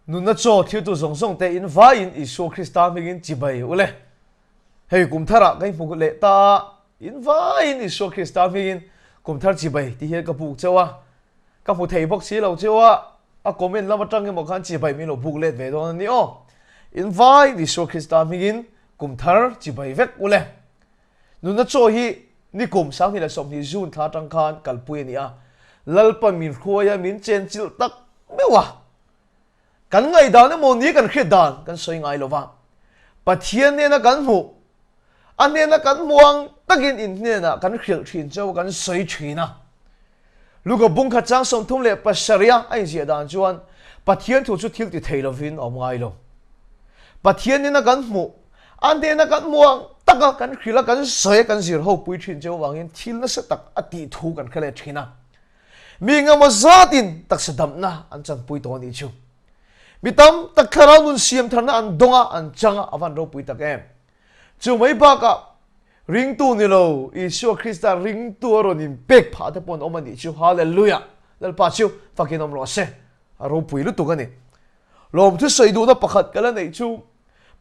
Nunna chaw thiltu zawng zawng te in vaiin Isua Krista hmingin chibai u le. Hei kum tharah ka inhmu leh ta a, in vaiin Isua Krista hmingin kum thar chibai ti hian ka buk cheu a, ka hmu thei bawk si lo cheu a, a comment lam atang emaw khan chibai min lo buk let ve dawn a ni aw. In vaiin Isua Krista hmingin kum thar chibai vek u le. Nunna chaw hi nikum 2020 June thla atang khan kalpui a ni a, Lalpa min hruai a min chenchilh tak meuh a. Kan ngaihdan emaw ni kan hriat dan kan sawi ngai lo va, Pathian hnena kan hmuh, a hnena kan hmuh ang takin in hnenah kan hrilh thin cheu a kan sawi thin a. Luka bung khat chang 37 a a inziah dan chuan Pathian thu chu thil ti thei lovin a awm ngai lo. Pathian hnena kan hmuh, a hnena kan hmuh ang taka kan hrilh a kan sawi a kan zir ho pui thin cheu avangin thil nasa tak a tih thu kan hre leh thin a. Mi engemaw zatin taksa damna an chanpui tawh a nih chu. Mi tam tak thlarau nun siam tharna an dawng a, an chang a, a van ropui tak em. Chu mai bakah ringtu ni lo, Isua Krista ringtu a rawn inpek phah te pawh an awm a nih chu. Hallelujah! Lalpa chu fakin awm rawh se. A ropui lutuk a ni. Lawmthu sawi duhna pakhat ka la neih chu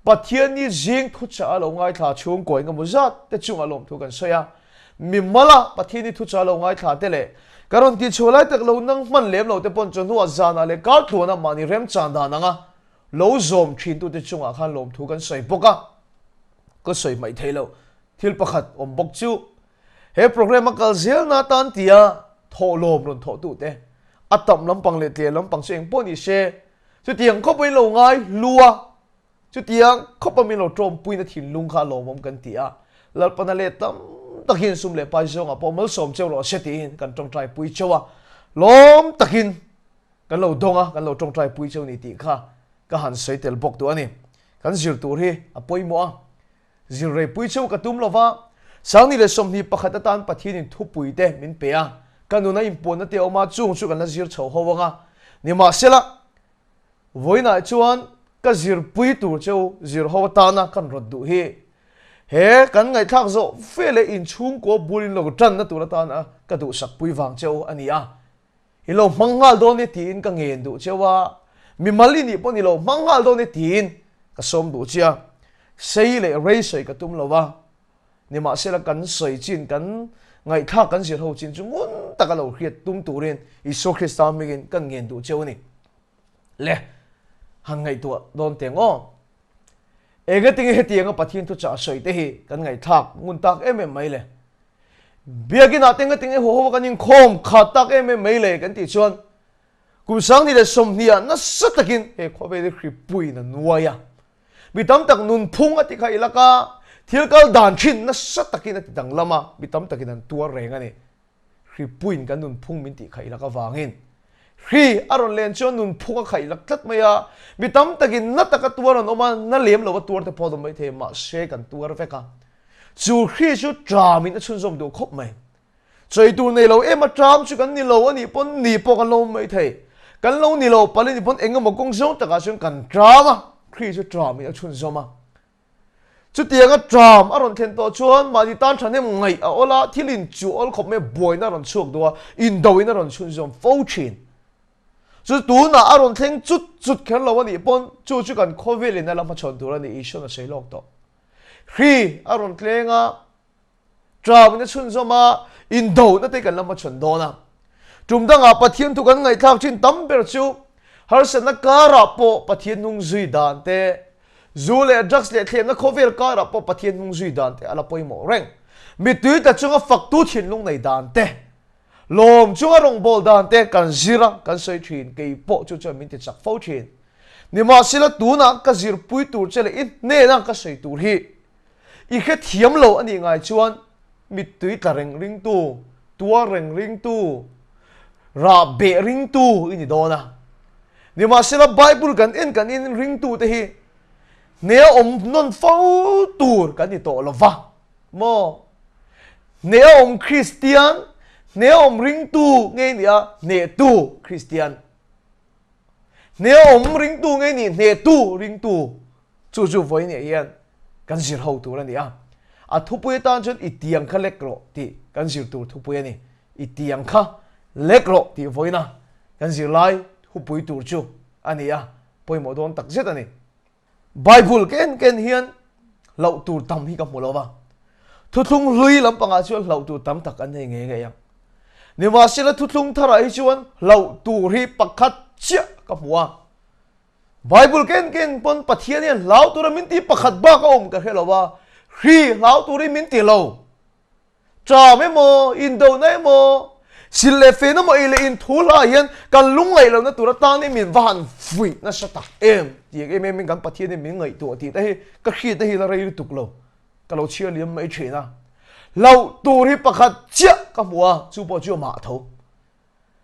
Pathian ni zing thuchah a lo ngaithla chhungkaw engemaw zat te chungah lawmthu kan sawi a. Mimala Pathian ni thuchah a lo ngaithla te leh ka rawn tihchhuah lai tak lo nang hman lem lo te pawn chawhnuah zanah leh kar tluanah mahni remchan dan anga lo zawm thintute chungah khan lawmthu kan sawi bawk a. Ka sawi hmaih theih loh thil pakhat awm bawk chu he program a kal zelna atan tia thawhlawm rawn thawhtute a tam lampang leh tle lampang chu engpawh ni se Chutiang khawp in lo ngai hlu a, chutiang khawpa min lo tawmpuina thinlung kha a lawmawm kan ti a, Lalpana leh tam takin sum leh pai zawngah pawh malsawm cheu rawh se tiin kan tawngtai pui cheu a, lawm takin kan lo dawng a, kan lo tawngtai pui cheu ni tih kha ka han sawi tel bawk duh a ni. Kan zir tur hi a pawimawh a, zir rei pui cheu ka tum lova, 2021 atan Pathianin thupui te min pe a, ka nuna inpuanna te a awm a, chung chu kan la zir chho ho ang a, nimahsela vawiinah chuan ka zirpui tur cheu zir ho atana kan rawt duh hi he kan ngaihthlak zawh fe leh inchhungkaw bulin lo tanna tur atana ka duhsakpui vang cheu a ni a. I lo hmang nghal dawn e tiin ka ngen duh cheu a, mimal i nih pawh ni lo hmang nghal dawn e tiin ka sawm duh che a, sei leh rei sawi ka tum lo a, nimahsela kan sawi chin kan ngaihthlak kan zir ho chin chu ngun taka lo hriat tum turin Isua Krista hmingin kan ngen duh cheu a ni. Le, han ngaihtuah dawn teng aw. Engatinge hetianga Pathian thuchah sawi te hi kan ngaihthlak ngun tak em em mai le? Biakinah te engatinge haw haw kan inkhawm khat tak em em mai le kan tih chuan kum 2020 ah nasa takin he khawvel hi hripuiin a nuai a. Mi tam tak nunphung a ti kha i lak a, thil kal dan thin nasa takin a ti danglam a, mi tam takin an tuar reng a ni. Hripuiin kan nunphung min tih khaih lak avangin hri a rawn len chuan nunphung a khaih lak tlat mai a, mi tam takin na taka tuar an awm a, na lem lo a tuar te pawh an awm mai thei, mahse kan tuar vek a. Chu hri chu ṭamin a chhunzawm duh khawp mai. Chawi tur nei lo em a ṭam chu kan ni lo a nih pawn ni pawh kan lo awm mai thei. Kan lo ni lo palh a nih pawn eng emaw kawng zawng takah chuan kan ṭam a, hri chu ṭamin a chhunzawm a. Chutianga ṭam a rawn thlen tawh chuan mahni tan ṭhahnem ngaih a awl a, thil inchuh awl khawp mai buaina a rawn chhuak duh a, indoin a rawn chhunzawm fo ṭhin. Chu tunah a rawn thleng chut chut kher lo a nih pawn chu chu kan khawvelin a la hmachhawn tur a ni Isuan a sawi lawk tawh. Hri a rawn tleng a, Ṭauin a chhunzawm a, indona te kan la hmachhawn dawn a. Tum dangah Pathian thu kan ngaihthlak ṭhin tam ber chu harsatna karah pawh Pathian hnung zui dan te, zu leh drugs leh thlemna khawvel karah pawh Pathian hnung zui dan te a la pawimawh reng. Mittui tla chunga faktu thinlung nei dan te, lawm chunga rawngbâwl dan te kan zir a, kan sawi ṭhin. Kei pawh chu chuan min ti chak fo ṭhin. Nimahsela tunah ka zirpui tur che leh i hnena ka sawi tur hi I hrethiam lo a nih ngai chuan mittui tla reng ringtu, tuar reng ringtu, rah beh ringtu i ni dawn a. Nimahsela Bible kan en kan in ringtute hi hneh awm nawn fo tur kan ni tawh lo va maw? Hneh awm Kristian, hneh awm ringtu ngei nih a, hnehtu Kristian. Hneh awm ringtu ngei nih hnehtu ringtu chu chu vawiin hian kan zir ho tur a ni a. A thupui atan chuan i tiang kha lek rawh tih kan zir tur thupui a ni. I tiang kha lek rawh tih vawiina kan zirlai thupui tur chu a ni a. pawimawh dawn tak zet a ni. Bible ken ken hian hlauh tur tam hi ka hmu lo va, thuthlung hlui lampangah chuan hlauh tur tam tak an nei ngei ngei ang. Nimahsela thuthlung tharah hi chuan hlauh tur hi pakhat chiah ka hmu a. Bible ken ken pawn Pathian hian hlau tura min ti pakhat bak a awm ka hre lo va, hri hlau turin min ti lo. Ṭam emaw, indohna emaw, sil leh fen emaw ei leh inthu hla hian kan lungngaih lohna tur atan hi min va han fuih nasa tak em tiang em em in kan Pathian hi min ngaihtuah tih te hi ka hriat te hi la rei lutuk lo, ka lo chhiar liam mai ṭhin a. Hlauh tur hi pakhat chiah ka hmu a, chu pawh chu amah tho.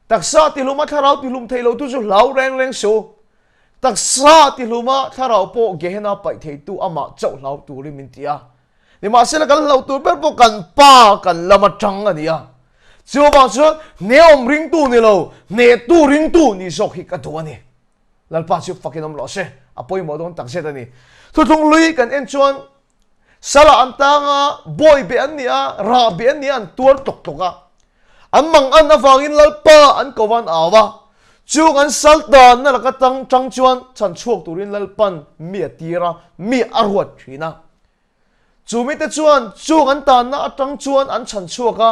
Taksa tihluma thlarau tihlum thei lo tu chu hlau reng reng suh. Taksa tihluma thlarau pawh Gehenna paih theitu amah chauh hlau turin min ti a. Nimahsela kan hlauh tur ber pawh kan pa kan lam atang a ni a. Chuvang chuan hneawm ringtu ni lo, hnehtu ringtu ni zawk hi ka duh a ni. Lalpa chu fakin awm rawh se, a pawimawh dawn takzet a ni. Thuthlung hlui kan en chuan Sala an tang a, bawi beh an ni a, rah beh an ni a, an tuar tlawk tlawk a. An mang an avangin Lalpa an ko an au a, chung an sal danna laka tang tang chuan chhan chhuak turin Lalpan mi a tir a, mi a ruat thin a. Chu mite chuan chung an tanna atang chuan an chhan chhuak a,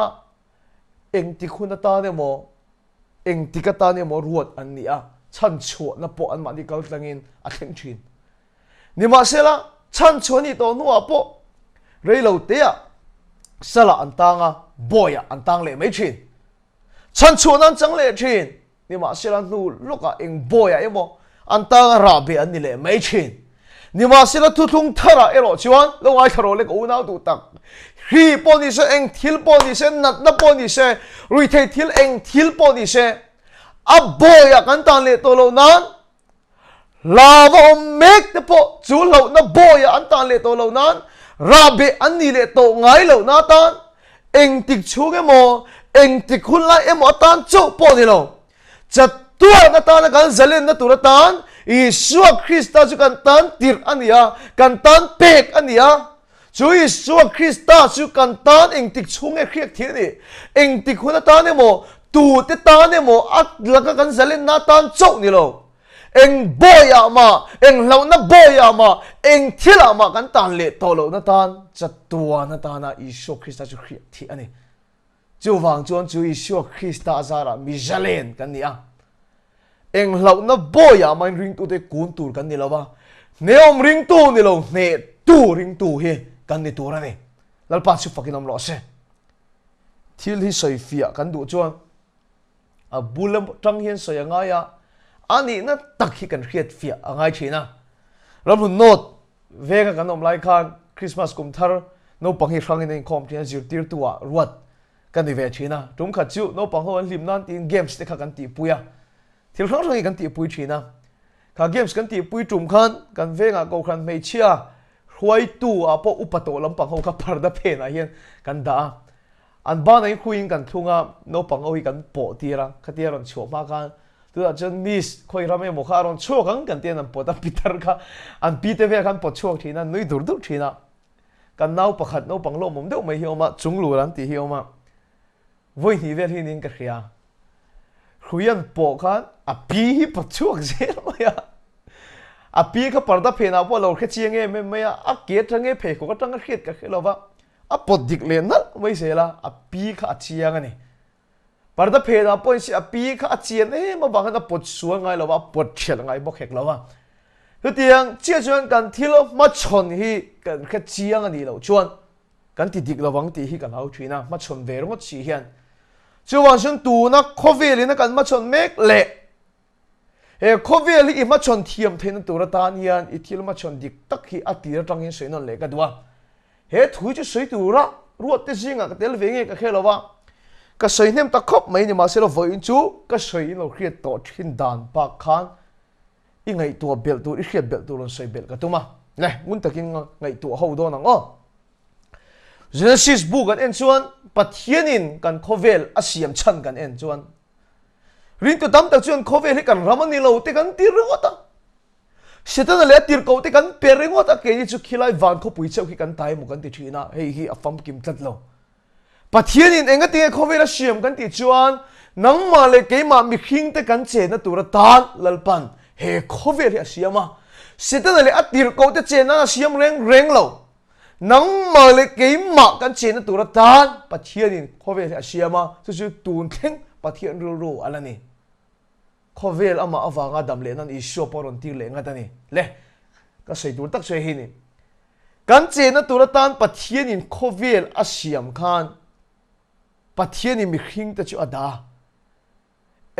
engtik hun atan emaw, engtik atan emaw ruat an ni a, chhan chhuahna pawh anmahni kal tlangin a thleng thin. Nimahsela, chhan chhuah nih tawh hnuah pawh reilo teah salah an tang a, bawiah an tang leh mai thin. Chhan chhuahna an chang leh thin. Nimahsela hnu lawkah eng bawiah emaw an tang a rah beh an ni leh mai thin. Nimahsela thuthlung tharah erawh chuan lo ngaithla rawh le ka unau duh tak. Hri pawh ni se, eng thil pawh ni se, natna pawh ni se, ruihtheih thil eng thil pawh ni se, a bawiah kan tan leh tawh loh nan Hlau a awm mek te pawh chu hlauhna bawiah an tan leh tawh loh nan, rahbeh an nih leh tawh ngai loh na atan engtik chhung emaw, engtik hun lai emaw atan chauh pawh ni lo. Chatuan atana kan zalenna tur atan Isua Krista chu kan tan tirh a ni a, kan tan pek a ni a. Chu Isua Krista chu kan tan engtik chhung nge hriak thei a ni? Engtik hun atan emaw, tute tan emaw a laka kan zalenna atan chauh ni lo. Eng bawiah mah, eng hlauhna bawiah mah, eng thilah mah kan tan leh tawh lohna tan chatuan atana Isua Krista chu hriak thih a ni. Chuvang chuan chu Isua Krista zarah mi zalen kan ni a. Eng hlauhna bawiah mahin ringtute kun tur kan ni lo va, hneawm ringtu ni lo, hnehtu ringtu hi kan ni tur a ni. Lalpa chu fakin awm rawh se. Thil hi sawi fiah kan duh chuan a bul atang hian sawi a ngai a, a nihna tak hi kan hriat fiah a ngai thin a. Ramhlun North venga kan awm lai khan Christmas kum thar naupang hi hrangin a inkhawm thin a, zirtirtu ah ruat ka ni ve thin a. Tum khat chu naupang ho an hlim nan tiin games te kha kan tihpui a, thil hrang hrang hi kan tihpui thin a. Kha games kan tihpui tum khan kan vengah Kohhran hmeichhia hruaitu ah pawh upa tawh lampang ho kha parda phenah hian kan dah a. An banah in khuiin kan thlung a, naupang ho hi kan pawh tir a, khatia rawn chhuah hma khan tunah chuan miss khawi ram emaw kha a rawn chhuak ang kan tian an pawt a, pitar kha an pi te vel khan pawt chhuak thin a, nui dur dur thin a. Kan nau pakhat naupang lawmawm deuh mai hi a awm a, chunglur an tih hi a awm a, vawi hnih vel hi niin ka hria. Hrui an pawh khan a pi hi pawt chhuak zel mai a, a pi kha parda phenah pawh a lo hre chiang em em mai a, a ke atang nge pheikhawk atang a hriat ka hre lo va, A pawt dik leh nalh mai zel a, a pi kha a chiang a ni. Parda phenah pawhin si a pi kha a chian em avang hian a pawt sual ngai lo va, a pawt ṭhialh ngai bawk hek lo va. Chutiang chiah chuan kan thil hmachhawn hi kan hre chiang a nih loh chuan kan ti dik lovang tih hi ka hlau ṭhin a, hmachhawn ve ringawt si hian. Chuvang chuan tuna khawvelin a kan hmachhawn mek leh He khawvel hi i hmachhawn thiam theihna tur atan hian i thil hmachhawn dik tak hi a tir atangin sawi nawn leh ka duh a. He thu chu sawi tura ruatte zingah ka tel ve nge ka hre lo va, ka sawi hnem ta khawp mai ni mahse vawiin chu ka sawi in lo hriat tawh thin dan bak khan i ngaihtuah belh tur, i hriat belh tur rawn sawi belh ka tum a. Le, ngun takin ngaihtuah ho dawn ang aw. Genesis bu kan en chuan Pathianin kan khawvel a siam chhan kan en chuan Ringtu tam tak chuan khawvel hi kan ram a ni lo te kan ti ringawt a. Setana leh a tirhkoh te kan pe ringawt a, keini chu khilai van khawpui chauh khi kan ta emaw kan ti thin a, hei hi a famkim tlat lo. Pathianin engatinge khawvel a siam kan tih chuan nangmah leh keimah mihring te kan chenna tur atan Lalpan He khawvel hi a siam a, Setana leh a tirhkohte chen nan a siam reng reng lo. Nangmah leh keimah kan chenna tur atan Pathianin khawvel hi a siam a, chu chu tun thleng Pathian rilru a la ni. Khawvel amah avanga dam leh nan Isua pawh a rawn tir leh ngat a ni. Le, ka sawi tur tak chu hei hi ni. Kan chenna tur atan Pathianin khawvel a siam khan Pathianin mihringte chu a dah a.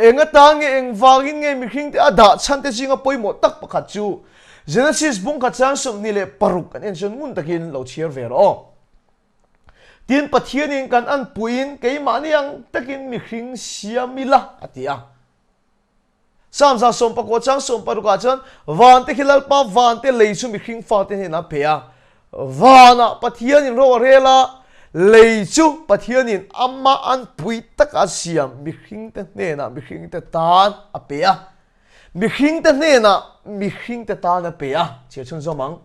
Eng atan nge, engvangin nge mihringte a dah chhan te zinga pawimawh tak pakhat chu Genesis bungkhat chang 26 kan en chuan ngun takin lo chhiar ve rawh aw. Tin, Pathianin kan anpuiin keimahni ang takin mihring siam ila a ti a. Psalm 19 chang 16 ah chuan Vante khi Lalpa vante lei chu mihring fate hnenah a pe a. Vanah Pathianin ro a rel a, lei chu Pathianin amah anpui taka siam mihringte hnenah mihringte tan a pe a. Mihringte hnenah mihringte tan a pe a, chhiar chhunzawm ang.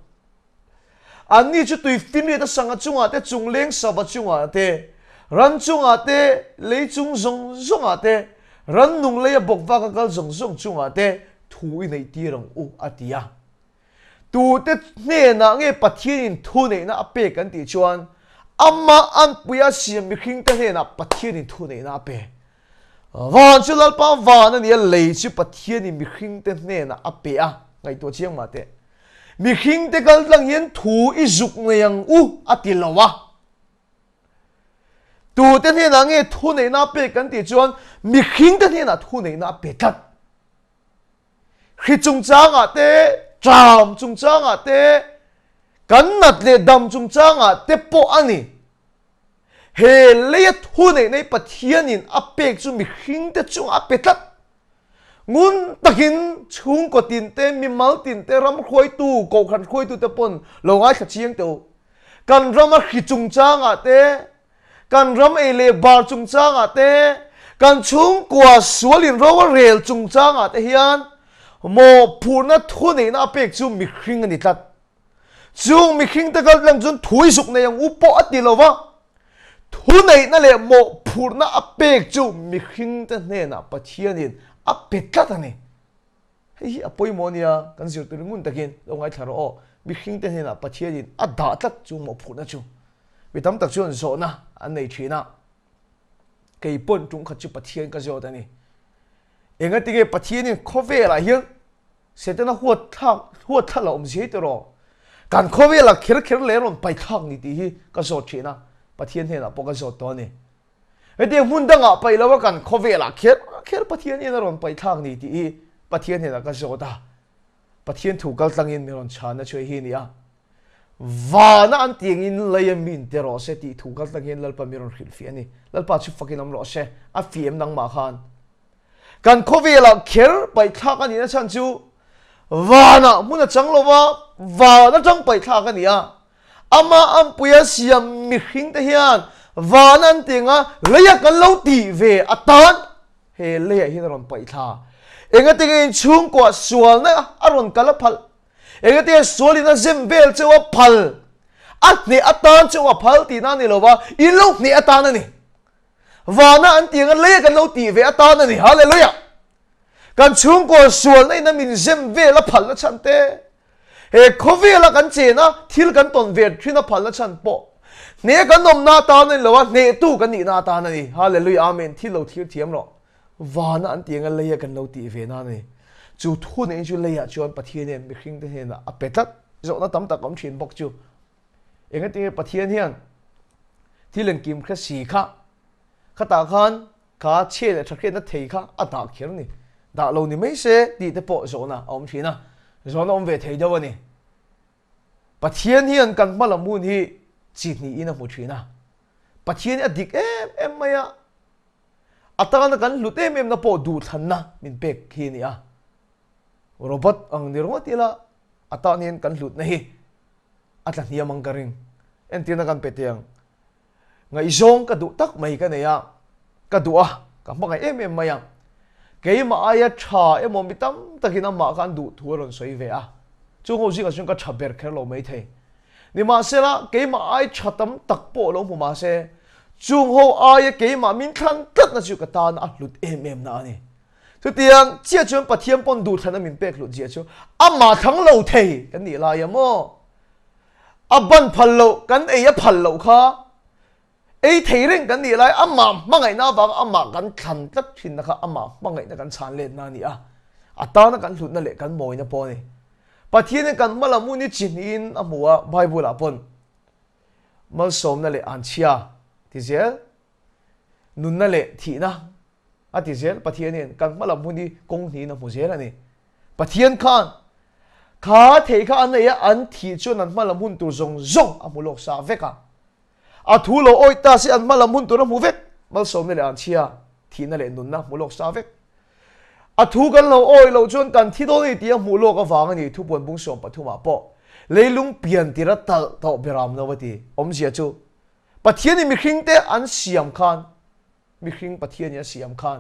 Anni chu tui finriat a sangha chungah te, chungleng sava chungah te, ran chungah te, lei chung zawng zawngah te, rannung leia bawk vaka kal zawng zawng chungah te thu i neih tir ang u, a ti a. Tute hnenah nge Pathianin thu neihna a pek kan tih chuan amah anpuia siam mihringte hnenah Pathianin thu neihna a pe. Van chu Lalpa van a ni a, lei chu Pathianin mihringte hnenah a pe a, ngaihtuah chiang mah teh. Mihringte kal tlang hian thu i zuk ngei ang u a ti lo a. Tute hnenah nge thu neihna a pek kan tih chuan mihringte hnenah thu neihna a pe tlat. Hri chungchangah te, ṭam chungchangah te, kan nat leh dam chungchangah te pawh a ni. He leia thu neih nei Pathianin a pek chu mihringte chungah a pe tlat. Ngun takin chhungkaw tinte, mimal tinte, ram hruaitu, kohhran hruaitute pawn lo ngaithla chiang teh u. Kan rama hri chungchangah te, kan ram ei leh bar chungchangah te, kan chhungkua sual inro a rel chungchangah te hian mawhphurhna thu neihna a pek chu mihring a ni tlat. Chung mihringte kal tlang chuan thui zuk nei ang u pawh a ti lo va, thuneihna leh mawhphurhna a pek chu mihringte hnenah Pathianin a pe tlat a ni. Hei hi a pawimawh nia, kan zir tur ngun takin lo ngaithla rawh aw. Mihringte hnenah Pathianin a dah tlat chu mawhphurhna chu. Mi tam tak chuan zawhna an nei thin a, kei pawn tum khat chu Pathian ka zawt a ni. Engatinge Pathianin khawvelah hian Setana huat thlak huat thla la awm zia hi tiraw? Kan khawvelah kher kher leh rawn pai thlak ni tih hi ka zawt thin a, Pathian hnenah pawh ka zawt tawh a ni. Hetiang hmun dangah paih lo a kan khawvelah kher kher Pathian hian a rawn paih thlak ni tih hi Pathian hnenah ka zawt a. Pathian thu kal tlangin min rawn chhanna chu hei hi a ni a. Vana an tiangin lei a min ti rawh se tih thu kal tlang hian Lalpa min rawn hrilhfiah a ni. Lalpa chu fakin awm rawh se, a fiam nangmah khan. Kan khawvelah kher paihthlak a nihna chhan chu vanah hmun a chang lova, van atang paihthlak a ni a. Amah ampuia siam mihringte hian van an ti anga leia kan lo tih ve atan he leiah hian a rawn paihthla. Engatinge inchhungkuah sualna a rawn kal a phalh? Engatinge sualin a zem vel cheu a phal? A hneh atan cheu a phal tihna a ni lova, in lo hneh atan a ni. Vana an tih anga leia kan lo tih ve atan a ni. Hallelujah! Kan chhungkaw sualna in a min zem vel a phalna chhan te, he khawvela kan chen a thil kan tawn ve thin a phalna chhan pawh hneh kan awmna atan a ni lo a, hnehtu kan nihna atan a ni. Hallelujah! Amen! Thil lo thlir thiam rawh. Vana an tih anga leia kan lo tih ve nan a ni. Chu thu nei chu leiah chuan Pathian hian mihringte hnenah a pe tlat. Zawhna tam tak awm thin bawk chu. Engatinge Pathian hian thil engkim hre si kha khatah khan kha chhia leh tha hriatna thei kha a dah kher ni. Dah lo ni mai se tih te pawh zawhna a awm thin a. Zawhna awm ve thei deuh a ni. Pathian hian kan hma lam hun hi chi hnihin a hmu thin a. Pathian hi a dik em em mai a. A tana kan hlut em em na pawh duhthlanna min pek hi a ni a. Robot ang ni ringawt ila a tan hian kan hlutna hi a tla hniam ang ka ring. Entirna kan pe teh ang. Ngaihzawng ka duh tak mai ka nei a, ka duh a, ka hmangaih em em mai a. Keimah aia tha emaw mi tam takin amah kha an duh thu a rawn sawi ve a. Chung ho zingah chuan ka tha ber kher lo maithei. Nimahsela, keimah ai tha tam tak pawh lo hmu mahse, chung ho aia keimah min thlan tlatna chu ka tan a hlut em em na a ni. Chutiang chiah chuan Pathian pawn duhthlan a min pek hlut zia chu amah thlang lo thei kan nih lai a maw? A ban phal loh kan ei a phal loh kha ei thei reng kan nih lai amah hmangaihna avanga amah kan thlan tlat thinna kha amah hmangaihna kan chhan letna a ni a, a tana kan hlutna leh kan mawina pawh a ni. Pathianin kan hma lam hun hi chi hnihin a hmu a, Bible ah pawn malsawmna leh anchhia ti zel, nunna leh thihna a ti zel. Pathianin kan hma lam hun hi kawng hnihin a hmu zel a ni. Pathian khan kha thei kha an nei a, an thih chuan an hma lam hun tur zawng zawng a hmu lawk sa vek a. A thu lo awih ta si an hma lam hun tur a hmu vek, malsawmna leh anchhia, thihna leh nunna hmu lawk sa vek. A thu kan lo awih loh chuan kan thi dawn a ni tih a hmuh lawk avang a ni thupuan bung 13 ah pawh leilung pian tir a talh tawh beram lo a ti. Awmzia chu Pathianin mihringte an siam khan mihring Pathianin a siam khan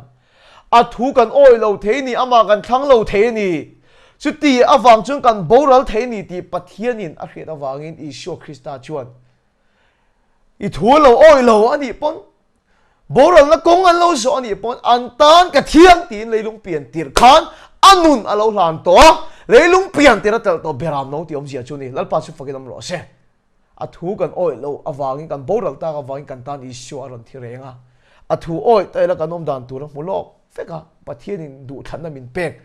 a thu kan awih lo thei ni, amah kan thlang lo thei a ni. Chuti avang chuan kan boral thei a ni tih Pathianin a hriat avangin Isua Krista chuan i thu lo awih lo a nih pawn Boralna kawng an lo zawh a nih pawn an tan ka thiang tiin leilung pian tirh khan a nun a lo hlan tawh a, leilung pian tirh a telh tawh beram no tih awmzia chu a ni. Lalpa chu fakin awm rawh se. A thu kan awih loh avangin kan boral tak avangin kan tan Isua a rawn thi reng a. A thu awih ta ila kan awm dan tur a hmu lawk vek a, Pathianin duhthlanna min pek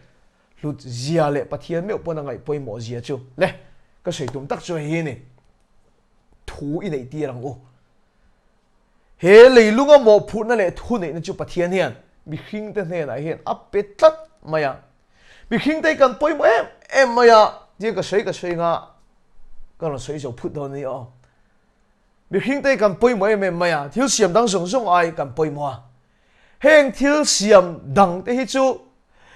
hlut zia leh Pathian meuh pawn a ngaih pawimawh zia chu le ka sawi tum tak chu hei hi a ni. Thu i neih tir ang u. He leilunga mawhphurhna leh thuneihna chu Pathian hian mihringte hnenah hian a pe tlat mai a. Mihringte hi kan pawimawh em em mai a, tia ka sawi ka sawi nga ka rawn sawi zo phut dawn a ni aw. Mihringte hi kan pawimawh em em mai a, thil siam dang zawng zawng ai kan pawimawh a. Heng thil siam dangte hi chu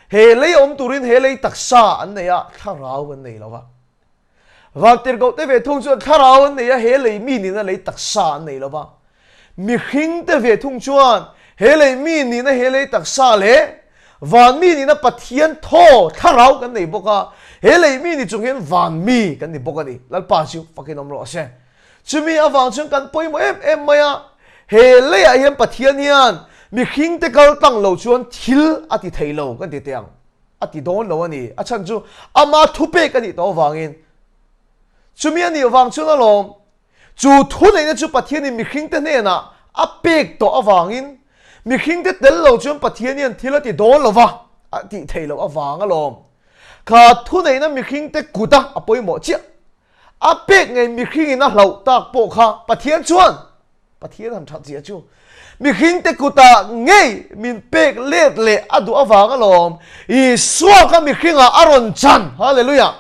he lei awm turin he lei taksa an nei a, thlarau an nei lo va. Vantirhkohte ve thung chuan thlarau an nei a, he lei mi nihna lei taksa an nei lo va. Mihringte ve thung chuan he lei mi nihna he lei taksa leh van mi nihna Pathian thaw thlarau kan nei bawk a, he lei mi ni chung hian van mi kan ni bawk a ni. Lalpa chu fakin awm rawh se. Chumi avang chuan kan pawimawh em em mai a, he leiah hian Pathian hian mihringte kal tlang lo chuan thil a ti thei lo kan ti teh ang. A ti dawn lo a ni. A chhan chu ama thupek a nih tawh avangin. Chumi a nih vang chuan alawm, chu thuneihna chu Pathianin mihringte hnenah a pek tawh avangin mihringte tel lo chuan Pathian hian thil a ti dawn lo va, a tih theih loh avang alawm. Kha thuneihna mihringte kuta a pawimawh chiah. A pek ngei mihringin a hlauh tak pawh kha Pathian chuan Pathian han that zia chu mihringte kutah ngei min pek let leh a duh avang alawm. Isua kha mihringah a rawn chan. Hallelujah!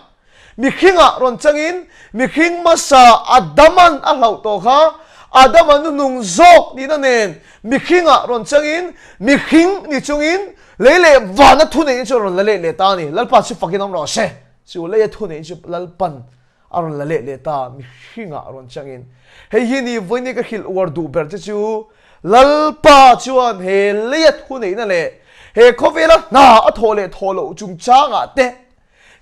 Mihringah rawn changin mihring hmasa Adaman a hlauh tawh kha Adama nuhnung zawk nihna nen mihringah rawn changin mihring ni chungin lei leh vana thuneihin chu a rawn la let leh ta a ni. Lalpa chu fakin awm rawh se. Chu leia thuneihin chu Lalpan a rawn la leh leh ta, mihringah a rawn changin. Hei hi ni vawiin ka hrilh uar duh ber che chu, Lalpa chuan he leia thuneihna leh he khawvela hna a thawh leh thawh loh chungchangah te,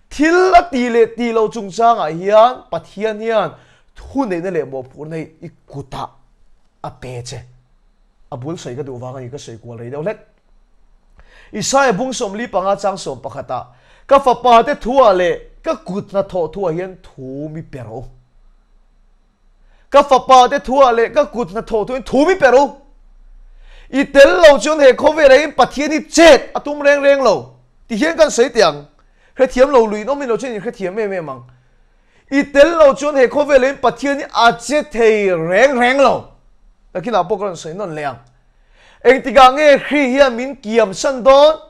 thil a tih leh tih loh chungchangah hian Pathian hian thuneihna leh mawhphurhna hi i kutah a pe che. A bul sawi ka duh vang a ni, ka sawi kual rei deuh hlek. Isaiah bung 45 chang 11 ah, Ka fapa te thuah leh ka kut hnathawh thuah hian thu mi pe rawh u. Ka fapa te thuah leh ka kut hnathawh thuah hian thu mi pe rawh u. I tel lo chuan he khawvelah hian Pathian hi chet a tum reng reng lo. Ti hian kan sawi teh ang. Hrethiam lo luin awm in lo chuan in hrethiam em em ang. I tel lo chuan he khawvelah hian Pathian hi a che thei reng reng lo. Nakinah pawh ka rawn sawi nawn leh ang. Engtikah nge hri hian min kiam san dawn?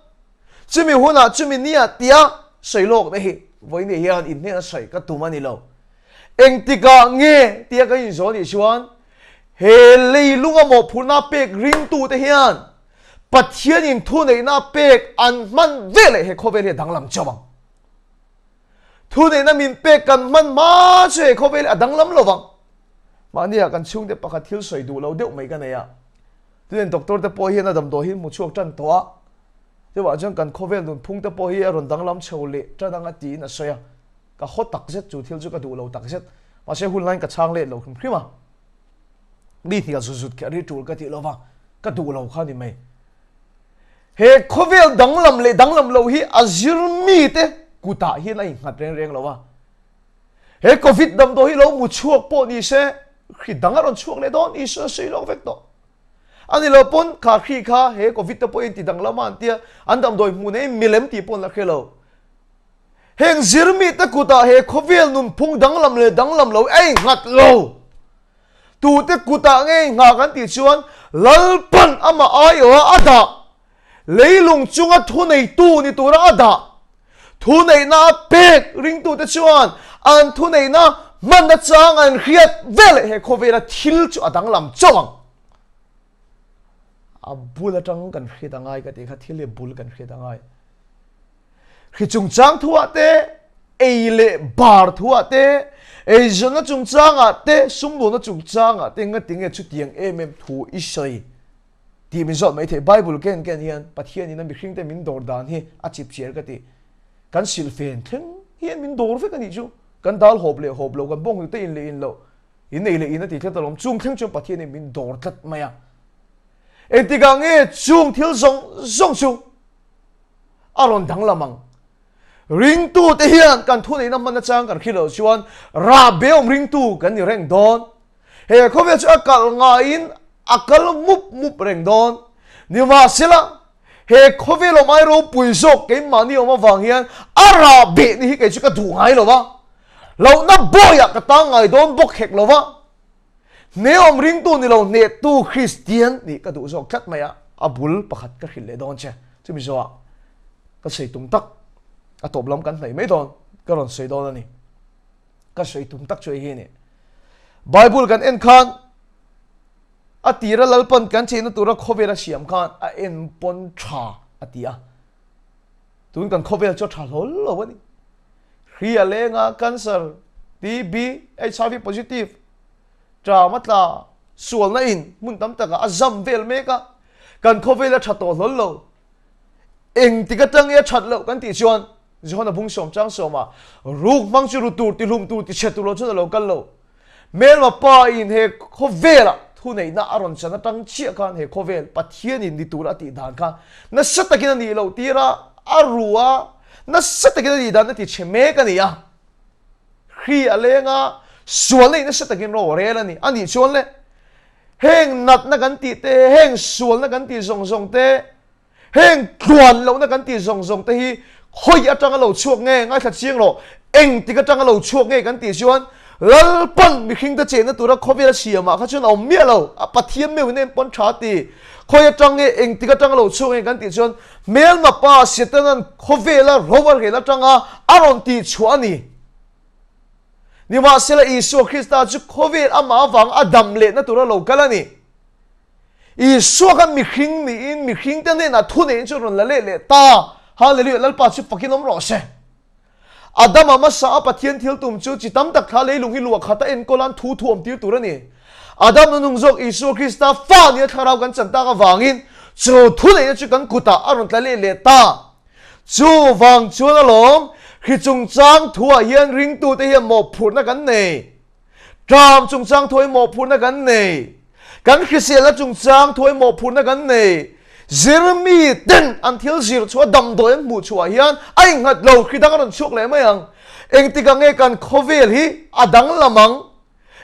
Chumi hunah chumi nia tia sawi lawkna hi vawiin hian in hnena sawi ka tum a ni lo. Engtikah nge tia kan inzawn nih chuan he leilunga mawhphurhna pek ringtute hian Pathianin thuneihna pek an hman veleh he khawvel hi a danglam chauh ang. Thuneihna min pek kan hman hma chu he khawvel hi a danglam lo vang. Mahnia kan chhungte pakhat thil sawi duh lo deuh mai ka nei a. Tunen doctor te pawh hian a damdawi hi hmu chhuak tan tawh a. Chuvah chuan kan khawvel nunphung te pawh hi a rawn danglam chho leh tan anga tiin a sawi a. Ka haw tak zet chu thil chu ka duh lo tak zet. Mahse hun laiin ka chhang let lo hrim hrim a. Mi hnial zut zut kher hi tul ka tih lova ka duh lo kha ni mai. He khawvel danglam leh danglam loh hi a zir mite kutah hian a innghat reng reng lo a. He Covid damdawi hi lo mu chhuak pawh ni se, hri dang a rawn chhuak leh dawn, Isua sawi lawk vek tawh. A ni lo pawn kha hri kha he Covid te pawhin ti danglam a an tia, an damdawi hmuh nei milem tih pawh an la hre lo. Heng zir mite kutah he khawvel nunphung danglam leh danglam lo a innghat lo. Tute kutah nge nghah kan tih chuan Lalpan amah aiawha a dah, leilung chunga thuneitu ni tura a dah, thuneihna a pek ringtute chuan an thuneihna hmanna chang an hriat veleh he khawvela thil chu a danglam chauh ang. A bul atang kan hriat a ngai ka tih kha thil hi a bul kan hriat a ngai. Hri chungchang thuah te, ei leh bar thuah te, eizawnna chungchangah te, sumdawnna chungchangah te ngatinge chutiang em em thu i sawi tih min zawt mai theih. Bible ken ken hian Pathianin a mihringte min dawr dan hi a chip chiar ka ti. Kan silhfen thleng hian min dawr vek a nih chu. Kan dal hawp leh hawp lo, kan bawnghnute in leh in lo, in ei leh in a ti tlat alawm. Chung thleng chuan Pathianin min dawr tlat mai a. Engtikah nge chung thil zawng zawng chu a rawn danglam ang. Ringtute hian kan thuneihna hman achang kan hrilh loh chuan rahbeawm ringtu kan ni reng dawn. He khawvel chu a kal ngaiin a kal mup mup reng dawn. Nimahsela, he khawvel awm ai ropui zawk keimahni awm avang hian a rahbeh ni hi kei chu ka duh ngai lo va, lohna bawiah ka tang ngai dawn bawk hek lo va. Hneawm ringtu ni lo hnehtu Kristian nih ka duh zawk tlat mai a, a bul pakhat ka hrilh leh dawn che. Chumi zawhah ka sawi tum tak a tawp lam kan hnaih mai dawn, ka rawn sawi dawn a ni. Ka sawi tum tak chu hei hi a ni. Bible kan en khan a tira Lalpan kan chehna tura khawvel a siam khan a en pawn tha a ti a. Tun kan khawvel chu a tha hlawl lo a ni. Hri a leng a, cancer, TB, HIV positive, ṭam a tla, sualna in hmun tam takah a zam vel mek a, kan khawvel a ṭha tawh hlawl lo. Engtik atang i a ṭhat loh kan tih chuan Johana bung sawm chang sawmah ruk hmang chu ru tur, ti hlum tur, ti chhe tur lo chuan a lo kal lo. Hmelma pa in he khawvelah thuneihna a rawn chan atang chiah khan he khawvel Pathianin ni tur a tih dan kha nasa takin a nih loh tir a, a ru a, nasa takin a nih dan a ti chhe mek a ni a. Hri a leng a, sual neih nasa takin ro a rel a ni. A nih chuan le, heng natna kan tih te, heng sualna kan tih zawng zawng te, Heng tluan lohna kan tih zawng zawng te hi khawi atanga lo chhuak nge ngaithla chiang rawh, engtik atanga lo chhuak nge kan tih chuan Lalpan mihringte chenna tura khawvel a siamah kha chuan a awm miah lo, a Pathian meuhin a enpawn tha ti. Khawi atang nge engtik atanga lo chhuak nge kan tih chuan hmelma pa Setanan khawvela ro a rel atanga a rawn tih chhuah a ni. Nimahsela Isua Krista chu khawvel amah avanga a dam lehna tura lo kal a ni. Isua kha mihring niin mihringte hnenah thuneiin chu rawn la leh leh ta. Hallelujah! Lalpa chu fakin awm rawh se. Adama hmasa a Pathian thil tum chu chi tam tak thla leilung hi luah khat a enkawl an thu thu awm tir tur a ni. Adam nunung zawk Isua Krista fa nia thlarau kan chan tak avangin chu thuneihna chu kan kutah a rawn tla leh leh ta. Chuvang chuan alawm, hri chungchang thuah hian ringtute hian mawhphurhna kan nei. Ṭam chungchang thuai mawhphurhna kan nei. Kan hriselna chungchang thuai mawhphurhna kan nei. Zirmi ten an thil zir chhuah damdawi an hmuh chhuah hian a innghat lo, hri dang a rawn chhuak leh mai ang. Engtikah nge kan khawvel hi a danglam ang?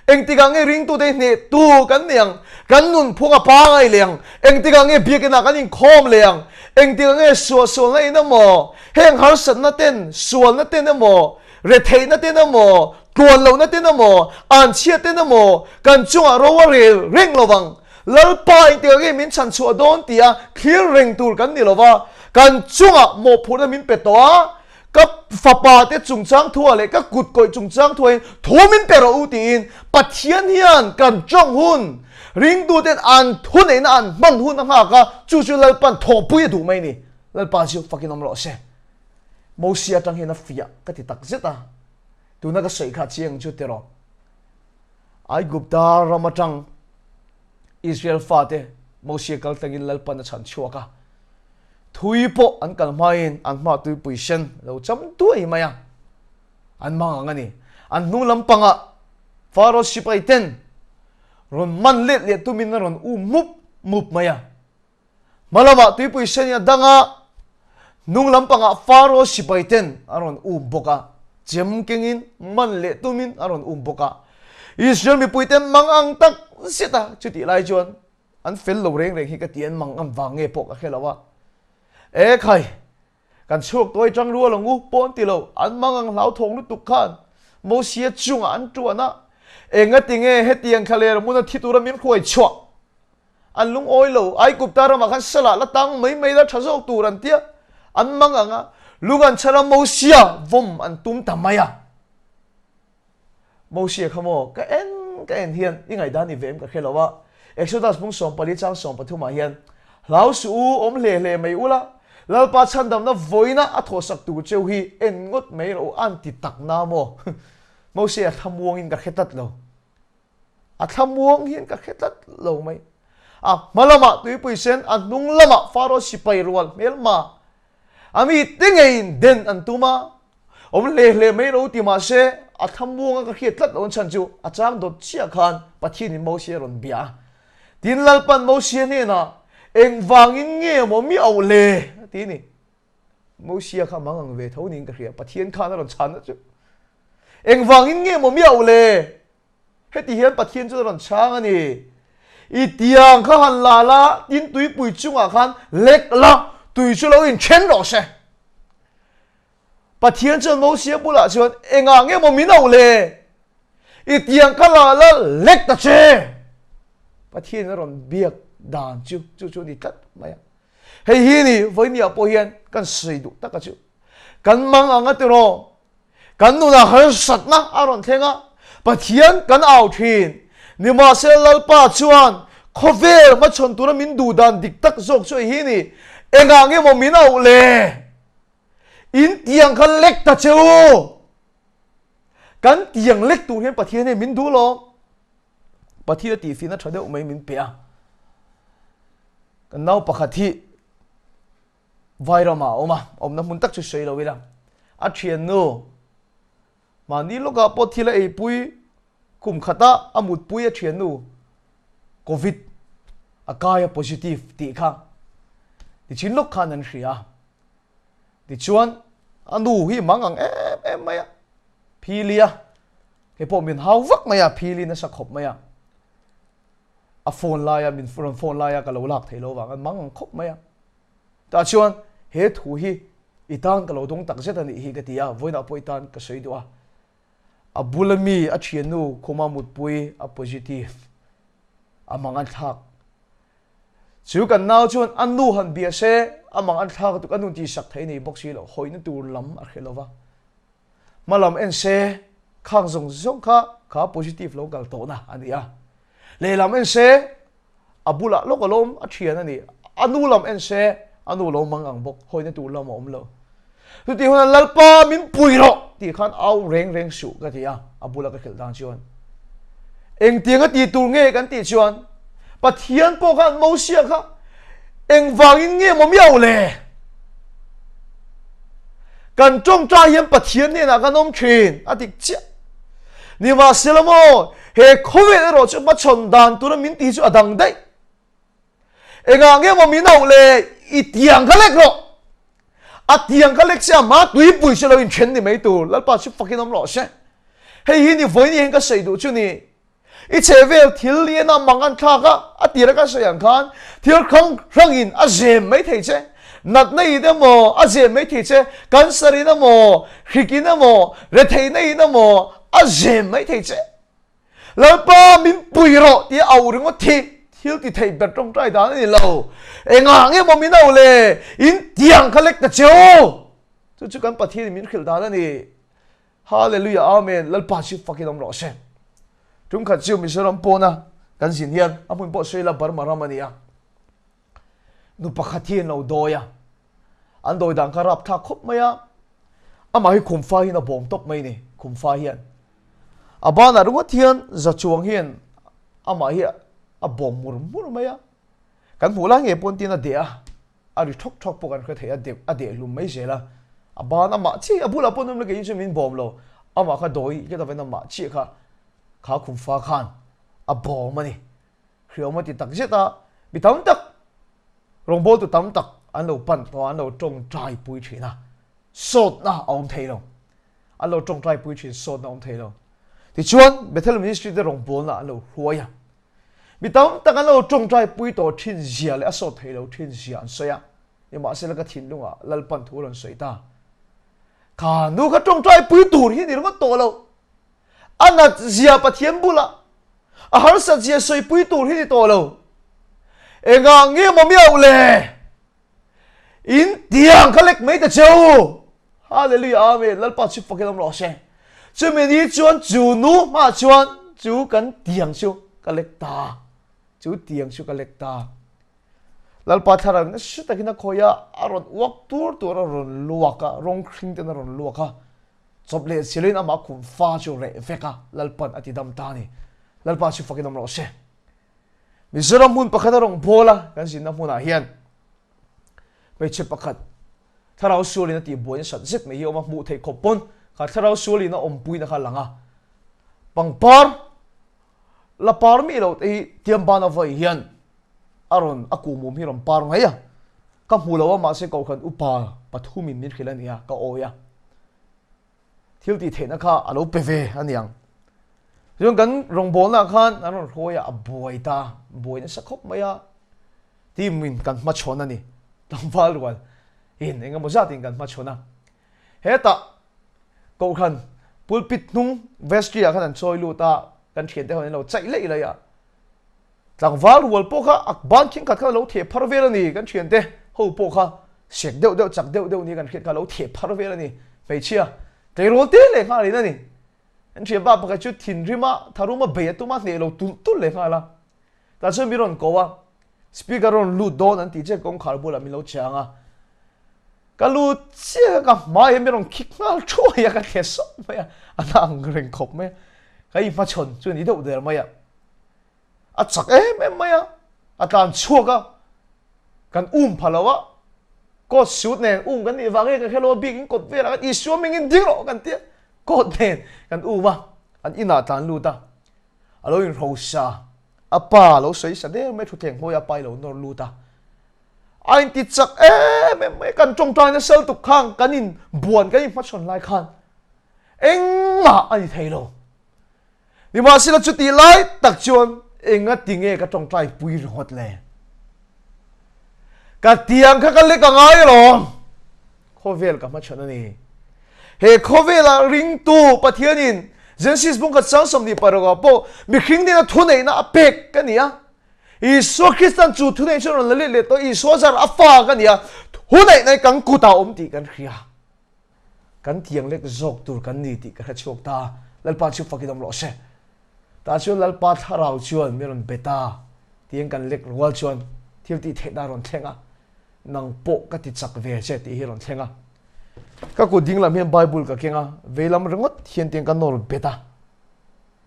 Engtikah nge ringtute hi hnehtu kan ni ang? Kan nunphung a pangai leh ang? Engtikah nge biakinah kan inkhawm leh ang? Engtikah nge suahsualna in emaw, heng harsatna ten, sualna ten emaw, Retheihna ten emaw, tluan lohna ten emaw, anchhia ten emaw kan chungah ro a rel reng lo vang. Lalpa in tel nge min chhan chhuah dawn tia thlir reng tur kan ni lo va, kan chungah mawhphurhna min pe tawh a, ka fapa te chungchang thuah leh ka kut kawih chungchang thuahin thu min pe rawh u tiin Pathian hian kan tawng hun, ringtuten an thuneihna an hman hun a nghak a, chu chu Lalpan thawhpui a duh mai ni. Lalpa chu fakin awm rawh se. Mosia atang hian a fiah ka ti tak zet a, tuna ka sawi kha chiang chu tiraw. Aigupta ram atang Israel fate Mosia kal tlangin Lalpan a chhan chhuak a, thui pawh an kal hmain an hma tuipui sen lo cham duai mai a, an mang ang a ni. An hnung lampangah Pharaoh sipai ten rawn man let leh tumin a rawn um mup mup mai a. Hmalamah tuipui sen a dang a, hnung lampangah Faro sipai ten a rawn um bawk a, chem kengin man leh tumin a rawn um bawk a. Israel mipui te mang ang tak zet a, chutih lai chuan an fel lo reng reng hi ka ti an mang ang vang nge pawh ka hre lo a. E khai! Kan chhuak tuai tang rual ang u pawh an ti lo, an mang ang hlauthawng lutuk khan Mosia chungah an tuan a, engatinge hetiang thlaler hmuna thi tura min hruai chhuah an lungawi lo, Aigupta ramah khan salah la tang mai mai la tha zawk tur an tia, an mang ang a, lung an chhar a Mosia vawm an tum ta mai a. Mosia kha maw ka en ka en hian i ngaihdan i ve em ka hre lo a, Exodus bung 14 chang 13 ah hian Hlau suh u, awm hle hle mai ula, Lalpa chhandamna vawiina a thawhsak tur cheu hi en ngawt mai rawh u an ti tak na maw? Mosia thlamuangin ka hre tlat lo. A thlamuang hian ka hre tlat lo mai. A hma lamah tuipui sen, a hnung lamah Faro sipai rual hmelma a mi te ngeiin den an tum a, awm hle hle mai lo ti mah se a thlamuanga ka hriat tlat loh chhan chu a chang dawt chiah khan Pathianin Mosia a rawn bia a. Tin Lalpan Mosia hnenah, Engvangin nge maw mi auh le? a ti a ni. Mosia kha mang ang ve tho niin ka hria, Pathian khan a rawn chhan chu. Engvangin nge maw mi auh le? Heti hian Pathian chu a rawn chhang a ni. I tiang kha han la la, tin tuipui chungah khan lek la, tui chu lo inthen rawh se. Pathian chuan Mosia bulah chuan, Engah nge maw min auh le? I tiang kha la la, lek ta che! Pathianin a rawn biak dan chu chu chu a ni tlat mai a. Hei hi ni vawinia pawh hian kan sawi duh tak a chu. Kan mang ang a tiraw? Kan nunah harsatna a rawn thleng a, Pathian kan au thin. Nimahsela Lalpa chuan khawvel hmachhawn tura min duh dan dik tak zawk chu hi ni, engah nge maw min auh le? In tiang kha lek ta che u! Kan tiang lek tur hian Pathian hian min duh lo. Pathian a tihfihna tha deuh mai min pe a. Kan nau pakhat hi Vairamah a awm a, awmna hmun tak chu sawi lo ila. A thiannu mahni lawkah pawh thil a eipui kum khata a mutpui a thiannu Covid a kai a positive tih kha tichin lawk khan an hria a. Tichuan a nu hi mang ang em em mai a, phili a, kei pawh min hau vak mai a, phili nasa khawp mai a. A phone laia min rawn phone laia ka lo lak thei lo vang a mang ang khawp mai a. Tah chuan he thu hi i tan ka lo dawng tak zet a nih hi ka ti a, vawiinah pawh i tan ka sawi duh a. A bula mi a thiannu khuma mutpui a positive a mang an thlak. Chu kan nau chuan a nu han bia se a mang an thlak tuk a nu tihsak thei nei bawk si lo, hawihna tur lam a hre lo va. Hmalam en se khang zawng zawng kha kha positive lo kal tawhna a ni a. Lehlam en se a bulah lawk a lawm a thian a ni. A nu lam en se a nu lo mang ang bawk, hawina tur lam a awm lo. Chutih hunah Lalpa min pui rawh tih khan au reng reng suh ka ti a, a bula ka khelh dan chuan. Engtiang a tih tur nge kan tih chuan Pathian pawh khan Mosia kha engvangin nge maw miau le? Kan tawngtai hian Pathian hnenah kan awm thin a dik chiah. Nimahsela maw he khawvel erawh chu hmachhawn dan tura min tih chu a dang daih. Engah nge maw min auh le i tiang kha lek rawh. A tiang kha lek se a hma tuipui se lo inthen ni mai tur Lalpa chu fakin awm rawh se. Hei hi ni vawiin hian ka sawi duh chu ni. I chhe vel thil lian a mang an thlak a, a tir a ka sawi ang khan thil hrang hrangin a zem mai thei che. Natna in emaw a zem mai thei che, cancer in emaw, hrik in emaw, retheihna in emaw a zem mai thei che. Lalpa min pui rawh tia au ringawt hi thil ti thei ber tawngtai dan a ni lo. Engah nge maw min au le? In tiang kha lek ta che u! Chu chu kan Pathian in min hrilh dan a ni. Hallelujah Amen Lalpa chu fakin awm rawh se. Tum khat chu Mizoram pawna kan zin hian a hmun pawh sawi la Burma ram a ni a. Nu pakhat hi an lo dawi a. An dawi dan kha rap thlak khawp mai a. Amah hi khumfa hian a bawm tawp mai ni khumfa hian. A banah ringawt hian za chuang hian amah hi a bawm mur mur mai a. Kan hmuh lai ngei pawn tin a deh a. A ri thawk thawk pawh kan hre thei a, deuh a deh hlum mai zel a, a ban amah chiah a bulah pawh an awm la kei chu min bawm lo, amah kha dawi ka ta amah chiah kha kha khumfa khan a bawm a ni, hriawm a ti tak zet a, mi tam tak Rawngbawltu tam tak an lo pan tawh a, an lo tawngtai pui thin a, sawtna a awm thei lo. An lo tawngtai pui thin, sawtna a awm thei lo. Tichuan, Bethel Ministry te rawngbawlna an lo hruai a. Mi tam tak an lo tawngtai pui tawh thin zia leh a sawt thei lo thin zia an sawi a. Nimahsela ka thinlungah Lalpan thu a rawn sawi ta. Kha nu kha tawngtai pui tur hi ni ringawt tawh lo. A nat zia Pathian bulah a harsat zia sawipui tur hi ni tawh lo. Engah nge maw miau le? In tiang kha lek mai ta che u. Hallelujah Amen. Lalpa chu fakin awm rawh se. Chumi ni chuan chu nu hmaah chuan chu kan tiang chu ka lek ta. Chu tiang chu ka lek ta. Lalpa thlarau nasa takin a khawi a, a rawn uak tur tur a rawn luak a, rawng hring ten a rawn luak a. Chawp leh chilhin amah khum fa chu reh vek a, Lalpan a ti dam ta a ni. Lalpa chu fakin awm rawh se. Mizoram hmun pakhat a rawn bawl a, kan zinna hmunah hian hmeichhe pakhat thlarau sualin a tihbuai nasat zet mai hi a awm a, hmuh theih khawp pawn kha thlarau sualin a awmpuina kha a lang a. Pangpar la par mi loh te hi tiam ban a vawi hian a rawn a kuhmum hi a rawn par mai a, ka hmu lo a mahse kohhran upa pathumin min hrilh a nia ka awi a thil tih theihna kha a lo pe ve a niang chuan kan rawngbawlna khan an rawn hruai a a buai ta buai nasa khawp mai a team in kan hmachhawn a ni tlangval rual in engemaw zat in kan hmachhawn a hetah kohhran pulpit hnung vestry ah khan an chawi lut a kan thiante ho an lo chaih leih leih a Tlangval rual pawh kha a ban khing khat khan a lo theh phar vel a ni, kan thiante ho pawh kha sek deuh deuh chak deuh deuh ni kan hriat kha a lo theh phar vel a ni, hmeichhia tleirawl te leh nghal in a ni. Kan thianpa pakhat chu thinrim a tharum a bei a tum a hneh lo tulh tulh leh nghal a, tah chuan min rawn ko a, speaker rawn lut dawn an tih chiah kawngkhar bulah min lo chang a, ka lut chiah a ka hmai hian min rawn khik nghal thuai a ka thle sawk mai a, a na ang reng khawp mai a, ka inhmachhawn chu a ni deuh der mai a. A chak em em mai a, a tlan chhuak a, kan um pha lo a, coat suit nen um kan nih vang nge kan hre lo a, bik in kawt velah khan Isua mingin ding rawh kan ti a, coat nen kan um a, an inah tlan lut a, a lo inhrosa, a pa a lo sawi sa der mai thutthleng hnuaiah a pa i lo nawr lut a, a inti chak em em mai, kan tawngtai nasa lutuk khan kan inbuan kan inhmachhawn lai khan engmah a ni thei lo. Nimahsela chutih lai tak chuan enga tinge ka tawngtai pui ringawt le? Ka tiang kha ka lek a ngai alawm. Khawvel ka hmachhawn a ni. He khawvela ringtu Pathianin Genesis bung khat sang 26 ah pawh mihring nena thuneihna a pek ka ni a. Isua Kristan chu thuneih chu rawn la let leh tawh Isua zar a fa ka ni a. Thuneihna hi kan kutah a awm tih kan hria. Kan tiang lek zawk tur kan ni tih ka hre chhuak ta. Lalpa chu fakin awm rawh se. Tah chuan Lalpa thlarau chuan min rawn be ta tiin kan lek rual chuan thil tih theihna a rawn thleng a, nang pawh ka ti chak ve che tih hi a rawn thleng a. Ka kut ding lam hian Bible ka keng a, vei lam ringawt hian tiang ka nawr bet a.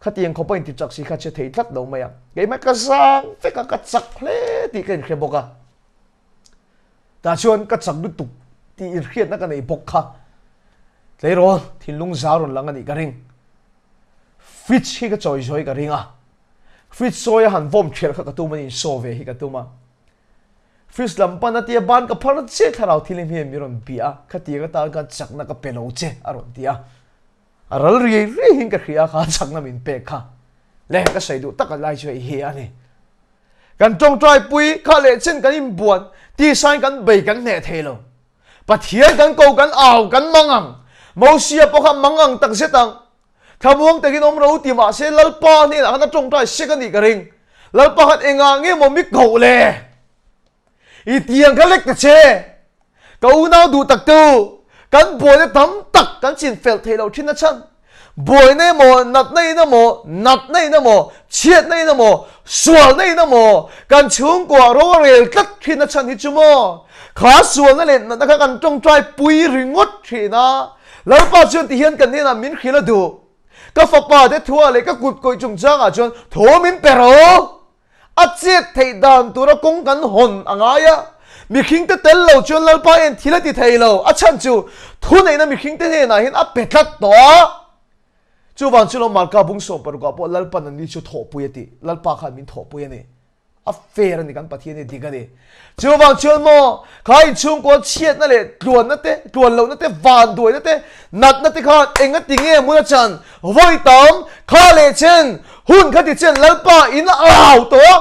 Khatiang khawpa inti chak si kha che thei tlat lo mai a. Keimah ka zang vek a, ka chak hle tih ka inhre bawk a. Tah chuan ka chak lutuk tih inhriatna ka nei bawk kha. Tleirawl thinlung zau rawn lang a nih ka ring. Fridge hi ka chawi zawi ka ring a. Fridge sawi a han vawm ṭhialh kha ka tum a ni, insaw ve hi ka tum a. Fridge lam pan a tia ban ka phar che thlarau thilim hian min rawn bia a, khatiang atan khan chakna ka pe lo che a rawn ti a. A ral riai riai hian ka hria kha chakna min pek kha. Le ka sawi duh tak a lai chu hei hi a ni. Kan tawngtai pui kha leh chen kan inbuan tisain kan bei kan hneh thei lo. Pathian kan ko kan au kan mang ang. Mosia pawh kha mang ang tak zet ang. Thlamuang takin awm ro ti mahse Lalpa hnenah khan a tawngtai sek a nih ka ring. Lalpa khan engah nge maw mi koh le? I tiang kha lek ta che. Ka unau duh tak te u, kan buaina tam tak kan chin fel theih loh thin a chhan. Buaina emaw, natna in emaw, natna in emaw, chhiatna in emaw, sualna in emaw, kan chhungkua ro a rel tlat thin a chhan hi chu maw? Kha sualna leh natna kha kan tawngtai pui ringawt thin a. Lalpa chuan tihian kan hnenah min hrilh a duh. Ka fapa te thuah leh ka kut kawih chungchangah chuan thaw min pe rawh. A chet theih dan tura kawng kan hawn a ngai a, mihringte tel lo chuan Lalpa hian thil a ti thei lo. A chhan chu thuneihna mihringte hnenah hian a pe tlat tawh a. Chuvang chu lo Marka bung 16 ah pawh Lalpan an ni chu thawhpui a ti. Lalpa khan min thawhpui a ni. A fair a ni kan Pathian hi dik a ni. Chuvang chuan maw kha inchhungkaw chhiatna leh tluanna te, tluan lohna te, vanduaina te, natna te khan enga ti nge mun a chan vawi tam kha leh chen hun kha ti chen Lalpa in a au tawh a,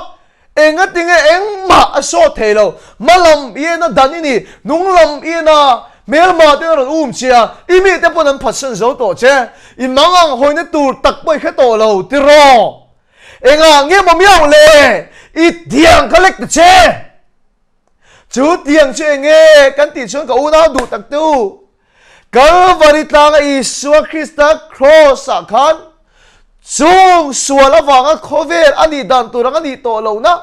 enga ti nge engmah a sawt thei lo. Hmalam i en a dan i ni, hnunglam i en a hmelma ten a rawn um che a, i mite pawn an phatsan zo tawh che. I mangang hawina tur tak pawh i hre tawh lo tiraw? Engah nge maw miau le? I tiang kha lek ta che. Chu tiang chu enge kan tih chuan ka unau duh tak te u. Kalvari tlanga Isua Krista cross ah khan chung sual avanga khawvel a nih dan tur ang a nih tawh lohna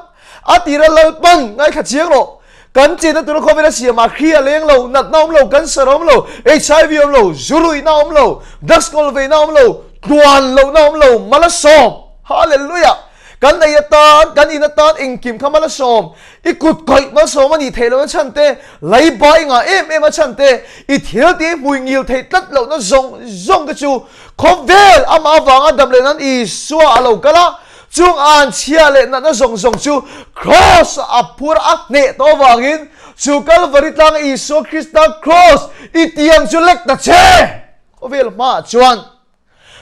a tira Lalpan ngaithla chiang rawh. Kan chenna tura khawvel a siam ah hri a leng lo, natna awm lo, cancer a awm lo, HIV a awm lo, zu ruihna a awm lo, drugs kawl veina a awm lo, tluan lohna a awm lo, mal a sawm. Hallelujah! Kan ei atan, kan in atan engkim kha mal a sawm. I kut kawih malsawm a nih theih lohna chhan te, leiba i ngah em em a chhan te, i thil tih hmui ngil theih tlat lohna zawng zawng te chu khawvel amah avanga dam leh nan Isua a lo kal a, Chung an chhia leh natna zawng zawng chu Kraws a phur a hneh tawh avangin chu Kalvari tlanga Isua Krista Kraws i tiang chu lek ta che! Khawvel hmaah chuan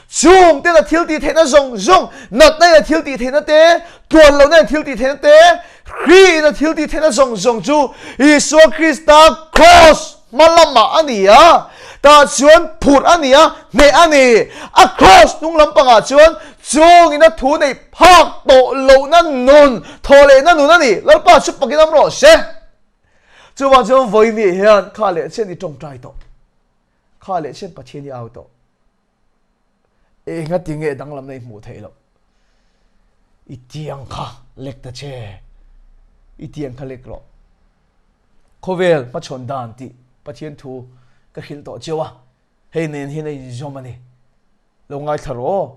chung ten a thil tih theihna zawng zawng, natna in a thil tih theihna te, tluan lohna in thil tih theihna te, Hri in a thil tih theihna zawng zawng chu Isua Krista Kraws hma lamah a ni a, tah chuan phurh a ni a, hneh a ni. A Kraws hnung lampangah chuan Chungin a thu neih phak tawh lohna nun, thaw lehna nun a ni. Lalpa chu pakin awm rawh se. Chuvang chuan vawiin hian kha leh chian i tawngtai tawh. Kha leh chian Pathian i au tawh. Enga ti nge danglamna i hmuh theih loh? I tiang kha lek ta che. I tiang kha lek rawh. Khawvel hmachhawn dan tih Pathian thu ka hrilh tawh cheu a. Hei nen hian a inzawm a ni. Lo ngaithla rawh aw.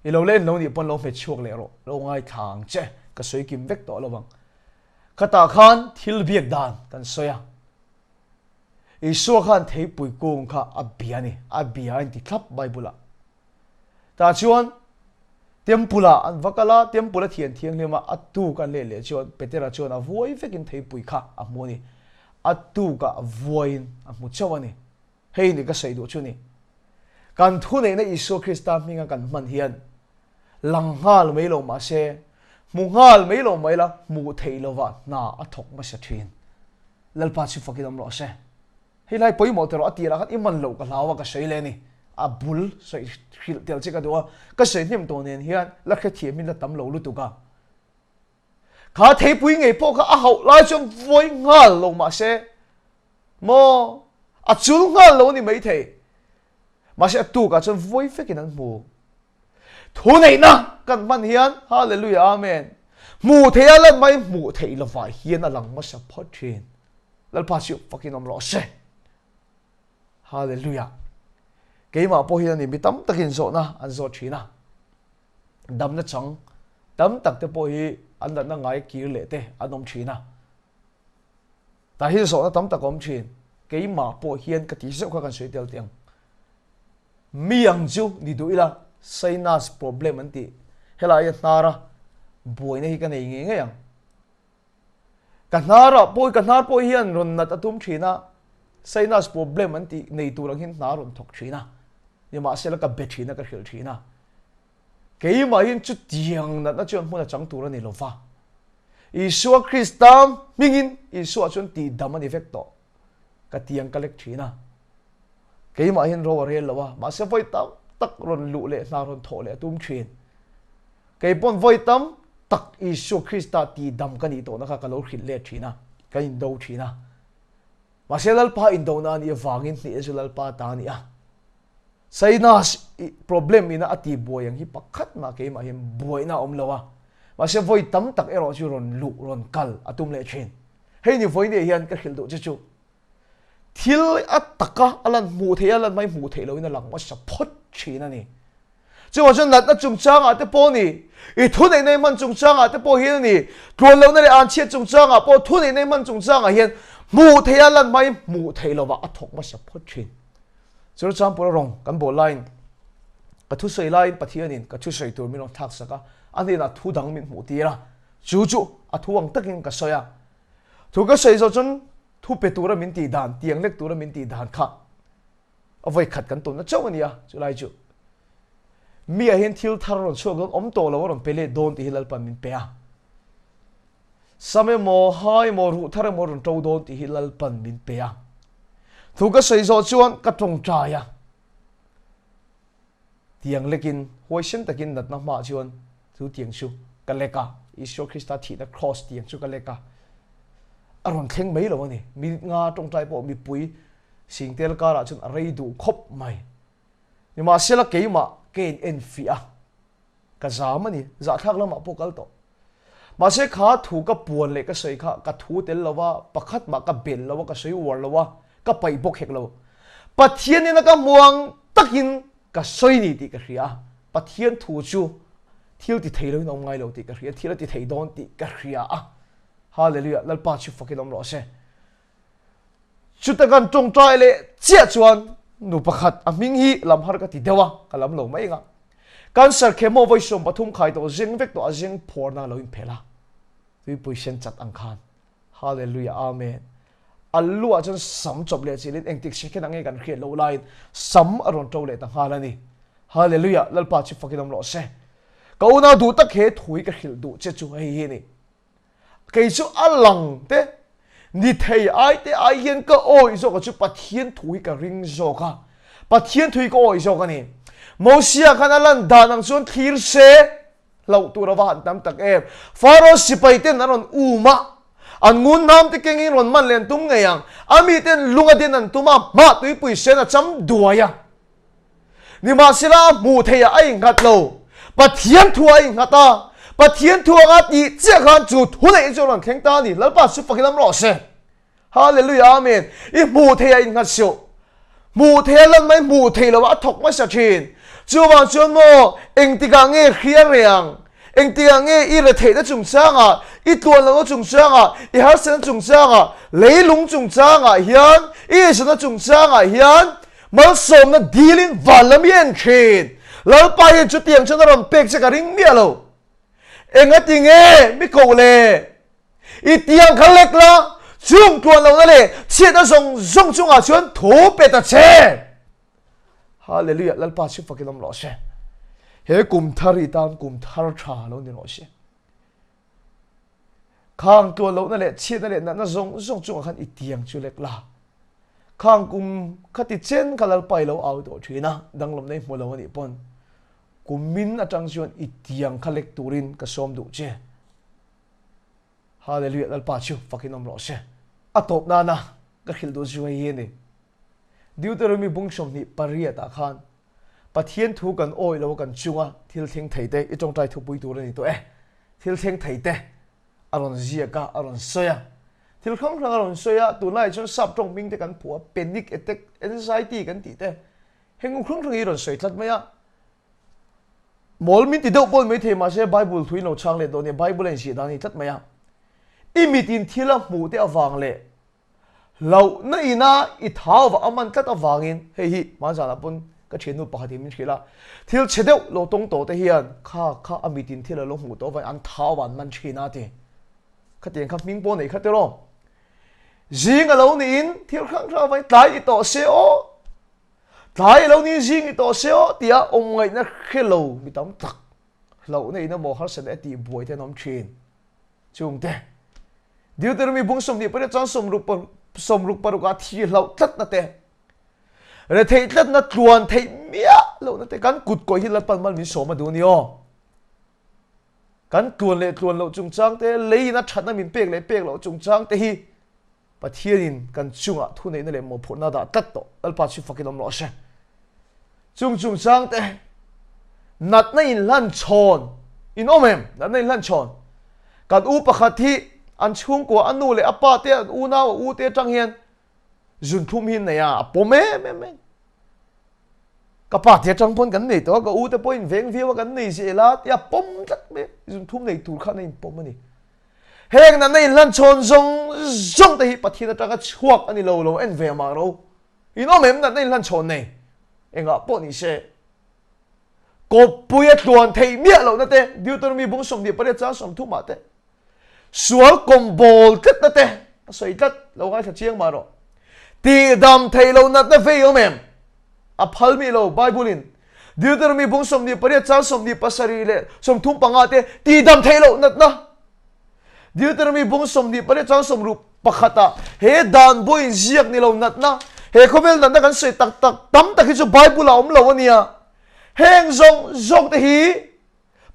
I lo len lo nih pawn lo hmet chhuak leh rawh. Lo ngaithla ang che. Ka sawi kim vek tawh lo ang. Khatah khan thil biak dan kan sawi a. Isua khan theipui kung kha a bia a ni. A bia a inti thlap Bible ah. Tah chuan Temple ah an va kal a, Temple a thian thianghlim a, a tuk an leh leh chuan Petera chuan a vuai vekin theipui kha a hmu a ni. A tukah vuaiin a hmu chauh a ni. Hei ni ka sawi duh chu ni. Kan thuneihna Isua Krista hminga kan hman hian lang nghal mai lo mah se, hmu nghal mai lo mai la, hmuh theih lovah hna a thawk hmasa thin. Lalpa chu fakin awm rawh se. Hei lai pawimawh teh rawh a tirah khan i man loh ka hlau a ka sawi le ni. A bul sawi hrilh tel che ka duh a, ka sawi hnem tawh nen hian la hrethiam in la tam lo lutuk a. Kha theipui ngei pawh kha a hauh lai chuan vawi nghal lo mah se maw a chul nghal lo a ni maithei. Mahse a tukah chuan vawi vekin an hmu. Thuneihna kan hman hian Hallelujah Amen. Hmuh theih a lan mai hmuh theih lovah hian a lang hmasa phawt thin. Lalpa chu fakin awm rawh se. Hallelujah. Keimah pawh hian a ni mi tam takin zawhna an zawt thin a. Damna chang tam tak te pawh hi an natna ngai kir leh te an awm thin a. Tah hi zawhna tam tak a awm thin. Keimah pawh hian ka ti zeuh kha kan sawi tel teh ang. Mi ang chu ni duh ila sinus problem an tih helai a hnara buaina hi ka nei ngei ngei ang. Ka hnarah pawh ka hnar pawh hian rawn nat a tum thin a, sinus problem an tih nei tur ang hian hna rawn thawk thin a. Nimahsela ka be thin a ka hrilh thin a. Keimah hian chutiang natna chuan hmun a chang tur a ni lo va. Isua Krista hmingin Isua chuan tihdam a ni vek tawh. Ka tiang ka lek thin a. Keimah hian ro a rel lo a, mahse vawi tam tak rawn luh leh hna rawn thawh leh a tum thin. Kei pawn vawi tam tak Isua Krista tihdam ka nih tawhna kha ka lo hrilh let thin a, kan indo thin a. Mahse Lalpa indona a nih avangin hnehna chu Lalpa ta a ni a. Sinus problem ina a tihbuai ang hi pakhat mah keimah hian buaina a awm lo a, mahse vawi tam tak erawh chu rawn luh, rawn kal a tum leh thin. Hei ni vawi nia hian ka hrilh duh che chu thil a taka a lan hmuh theih a lan hmai hmuh theih loin a lang hmasa phawt thin a ni. Chuvang chuan natna chungchangah te pawh ni, i thuneihna i hman chungchangah te pawh hian a ni, tluan lohna leh anchhiat chungchangah pawh thuneihna i hman chungchangah hian hmuh theih a lan hmai hmuh theih lovah a thawk hmasa phawt thin. Churachangpura rawng kan bawl laiin ka thusawi laiin Pathianin ka thusawi tur min rawn thlaksak a, a hnenah thu dang min hmuh tir a. Chu chu a thu ang takin ka sawi a. Thu ka sawi zawh chuan thu pe tura min tih dan, tiang lek tura min tih dan kha a vawi khat kan tawnna chauh a ni a, chulai chu mi ah hian thil thar rawn chhuak dawn awm tawh lo a rawn pe let dawn tih hi Lalpan min pe a. Sam emaw, ha emaw, ruh thar emaw rawn to dawn tih hi Lalpan min pe a. Thu ka sawi zawh chuan ka tawngtai a. Tiang lekin, huaisen takin natna hmaah chuan chu tiang chu ka lek a, Isua Krista thihna kraws tiang chu ka lek a. A rawn thleng mai lo a ni. Minute nga tawngtai pawh mipui singtel karah chuan a rei duh khawp mai. Nimahsela keimah ka in enfiah a, ka zam a ni. Zahthlak lamah pawh kal tawh. Mahse kha thu ka puan leh ka sawi kha ka thu tel lo a, pakhat mah ka bel lo a, ka sawi uar lo a, ka paih bawk hek lo. Pathian ina ka hmuang takin ka sawi ni tih ka hria a, Pathian thu chu thil ti thei loin a awm ngai lo tih ka hria, thil a ti thei dawn tih ka hria a. Hallelujah, Lalpa chu fakin awm rawh se. Chuta kan tawngtai leh chiah chuan nu pakhat a hming hi lam har ka ti deuh a, ka lam lo mai anga. Cancer chemo vawi 13 khai tawh zeng vek tawh a zeng phawrna lo inphelh a, tuipui sen chat ang khan. Hallelujah Amen. A lu ah chuan sam chawp leh chilhin engtik second ah nge kan hriat loh laiin sam a rawn to leh ta nghal a ni. Hallelujah Lalpa chu fakin awm rawh se. Ka unau duh tak he thu hi ka hrilh duh che chu hei hi a ni. Kei chu a lang te, ni thei ai te ai hian ka awih zawk a chu Pathian thu hi ka ring zawk a, Pathian thu hi ka awih zawk a ni. Mosia khan a lan dan ang chuan thlir se hlauh tur a va han tam tak em. Faro sipai ten an rawn um a, an ngun hnam te kengin rawn man leh an tum ngei ang. A mi ten lung a din an tum a, hmah tuipui sen a cham duai a. Nimahsela a hmuh theih ah a innghat lo. Pathian thu ah a innghat a. Pathian thu anga tih chiah khan chu thu neih chu a rawn thleng ta a ni. Lalpa chu fakin lam rawh se. Hallelujah Amen. I hmuh theih ah innghat suh. Hmuh theih a lan mai hmuh theih lo ah a thawk hmasa thin. Chuvang chuan maw engtikah nge hria reng? Engtikah nge i retheihna chungchangah, i tluanlohna chungchangah, i harsatna chungchangah, leilung chungchangah hian, i eizawnna chungchangah hian malsawmna dilin van lam i en thin? Lalpa hian chutiang chuan a rawn pek che ka ring miah lo. Engati nge mi koh le? I tiang kha lek la, chung tluanlohna leh chhiatna zawng zawng chungah chuan thu pe ta che. Hallelujah Lalpa chu fakin awm rawh se. He kum thar hi tan kum thar tha lo ni rawh se. Khang tluan lohna leh chhiatna leh natna zawng zawng chungah khan i tiang chu lek la. Khang kum khati chen kha Lalpa i lo au tawh thin a, danglamna i hmu lo anih pawn kum min atang chuan i tiang kha lek turin ka sawm duh che. Hallelujah Lalpa chu fakin awm rawh se. A tawp nana ka hrilh duh chu hei hi a ni. Deuteronomy bung 28 ah khan Pathian thu kan awih lo a kan chunga thil thleng thei te i tawngtai thupui tur a ni tawh e. Thil thleng thei te a rawn ziak a, a rawn sawi a. Thil hrang hrang a rawn sawi a, tunlaiah chuan sap tawng hming te kan phuah a, panic attack, anxiety kan tih te heng hrang hrang hi rawn sawi tlat mai a. Mawl min ti deuh pawh ni maithei mahse Bible thu in lo chhang leh dawn nia, Bible a inziah dan a ni tlat mai a. I mit in thil a hmuh te avang leh Hlauhna ina i thau vah a man tlat avangin hei hi hmanzanah pawn ka thiannu pakhatin min hrilh a, thil chhe deuh lo tawng tawh te hian kha kha a mitin thil a lo hmuh tawh avangin an thau vah an man thin a ti. Khatiang kha hming pawh nei kha tiraw. Zing a lo niin thil hrang hrang avangin tlai i tawh se aw, tlai a lo niin zing i tawh se aw tia awm ngaihna hre lo mi tam tak hlauhna ina maw harsatna e tih buai te an awm thin. Chungte, Deuteronomy bung 28 chang 66 ah thi hlauh tlatna te, retheih tlatna tluan theih miah lohna te kan kut kawih hi Lalpan mal min sawm a duh a ni aw. Kan tluan leh tluan loh chungchang te, leiin a thatna min pek leh pek loh chungchang te hi Pathianin kan chungah thuneihna leh mawhphurhna a dah tlat tawh. Lalpa chu fakin awm rawh se. Chung chungchang te natna inhlan chhawn in awm em? Natna inhlan chhawn. Kan u pakhat hi an chhungkua a nu leh a pa te an unau a u te atang hian zunthlum hi an nei a, a pawm em em em. Ka pa te atang pawn kan nei tawh a, ka u te pawhin veng viau a kan nei zel a tia pawm tlat mai a, zunthlum nei tur khan a inpawm a ni. Heng natna inhlan chhawn zawng zawng te hi Pathian atanga chhuak a ni lo lo en ve mah ro. In awm em natna inhlan chhawn nei? Engah pawh ni se. Kawppui a tluan theih miah lohna te, Deuteronomy bung 28 chang 30 ah te. Sual kawm bawl tlatna te a sawi tlat lo ngaithla chiang mah rawh. Tihdam theih loh natna vei awm em? A phal mi lo Bible in Deuteronomy bung 28 chang 27 leh 35 te tihdam theih loh natna Deuteronomy bung 28 chang 61 ah he dan buain ziak ni lo natna he khawvel natna kan sawi tak tak tam tak hi chu Bible ah awm lo ania heng zawng zawng te hi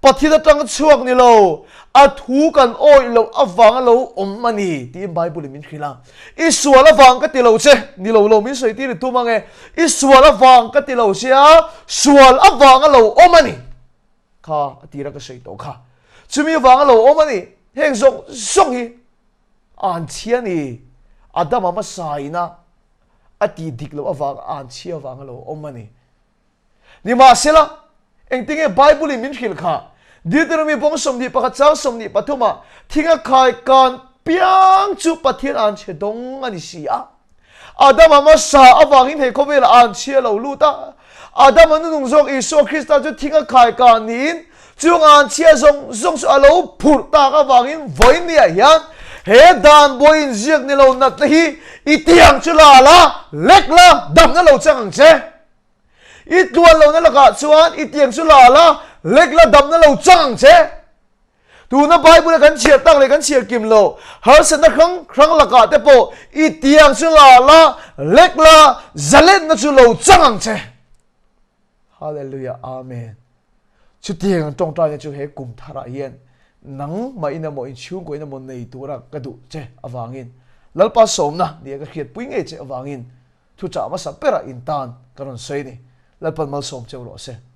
Pathian atanga chhuak ni lo, a thu kan awih loh avanga lo awm a ni tiin Bible in min hrilh a. I sual avang ka ti lo che, ni lo lo min sawi tir i tum ang e, i sual avang ka ti lo che a, sual avanga lo awm a ni. Kha a tira ka sawi tawh kha. Chumi avanga lo awm a ni. Heng zawng zawng hi an chhia ni. Adama hmasa ina a tih dik loh avanga an chhia avanga lo awm a ni. Nimahsela, engtinge Bible-in min hrilh kha? Deuteronomy bawng 21 chang 23 ah, Thinga khai kan piang chu Pathian an chhe dawng a ni si a. Adama hmasa avangin he khawvelah an chhia lo lut a. Adama nunung zawk Isua Krista chu thinga khai kan niin, chung an chhia zawng zawng chu a lo phurh tak avangin vawinia hian he dan buai inziak ni lo natna hi i tiang chu la la, lek la, damna lo chang ang che. I tluan lohna lakah chuan i tiang chu la la, lek la damna lo chang ang che. Tuna Bible-a kan chhiar tak leh kan chhiar kim lo, harsatna hrang hrang lakah te pawh i tiang chu la la, lek la, zalenna chu lo chang ang che. Hallelujah, Amen. Chutiang ang tawngtaina chu he kum tharah hian nangmah in emaw inchhungkaw in emaw nei tura ka duh che avangin Lalpa sawmna nia ka hriatpui ngei che avangin Thuchah hmasa berah in tan ka rawn sawi a ni. Lalpan malsawm cheu rawh se.